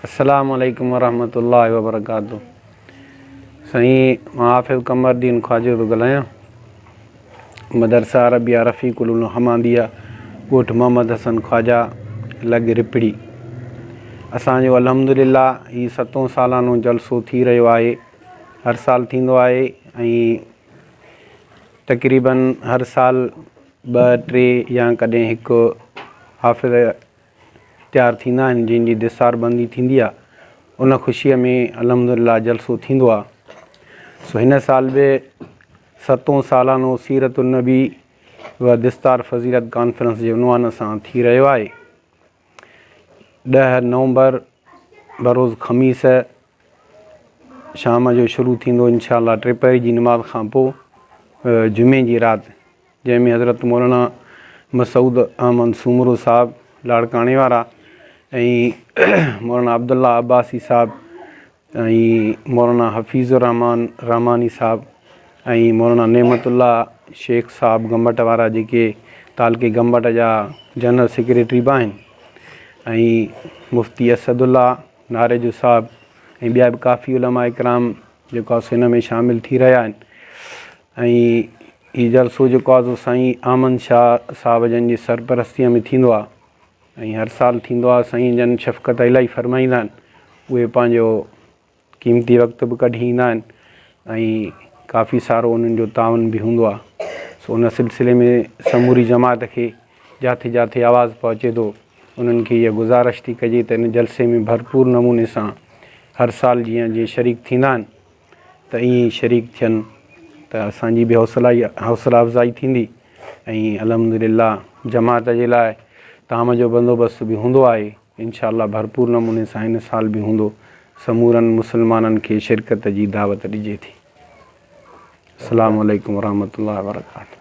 السلام عليڪم ورحمة الله وبرڪاته سائين مان حافظ قمر الدين خواجو ٿو ڳالهايان مدرسه عربيه رفيق العلوم حماديه ڳوٺ محمد حسن خواجه لڳ رپڙي اسان جو الحمد لله هي ستون سالانو جلسو ٿي رهيو آهي هر سال ٿيندو آهي ۽ تقريبن هر سال ٻه ٽي يا ڪڏهن هڪ حافظ تيار ٿيندا آهن جن جي دستار بندي ٿيندي آهي ان خوشيء ۾ الحمد لله جلسو ٿيندو آهي سو هن سال به ستون سالانو سيرت النبي و دستار فضيلت ڪانفرنس جي عنوان سان ٿي رهيو آهي 10 نومبر بروز خميس شام جو شروع ٿيندو انشاء الله ٽيپهري جي نماز کان پوء جمعي جي رات جنهن ۾ حضرت مولانا مسعود احمد سومرو صاحب لاڙڪاڻي وارا ۽ مولانا عبدالله عباسي صاحب ۽ مولانا حفيظ الرحمان رحماني صاحب ۽ مولانا نعمت الله شيخ صاحب گمبٽ وارا جيڪي تعلقي گمبٽ جا جنرل سيڪريٽري به آهن ۽ مفتي اسد الله ناريجو صاحب ۽ ٻيا به ڪافي علماء ڪرام جيڪو آهي سو هن ۾ شامل ٿي رهيا آهن ۽ هي جلسو جيڪو آهي سو سائين احمد شاهه صاحب جن جي سرپرستيء ۾ ٿيندو آهي ۽ هر سال ٿيندو آهي سائين جن شفقت الاهي فرمائيندا آهن اهي پنهنجو قيمتي وقت به ڪڍي ايندا آهن ۽ ڪافي سارو انهن جو تعاون به هوندو آهي سو ان سلسلي ۾ سموري جماعت کي جاٿي جاٿي آواز پهچي ٿو انهن کي اها گذارش ٿي ڪجي ته ان جلسي ۾ ڀرپور نموني سان هر سال جيئن جيئن شريڪ ٿيندا آهن ته ائين ئي شريڪ ٿين ته اسان جي به حوصلا حوصلا افزائي ٿيندي ۽ الحمد لله جماعت جي لاء طعام جو بندوبست به هوندو آهي انشاء الله ڀرپور نموني سان هن سال به هوندو سمورن مسلمانن کي شرڪت جي دعوت ڏجي ٿي. السلام عليڪم ورحمة الله وبرڪاته.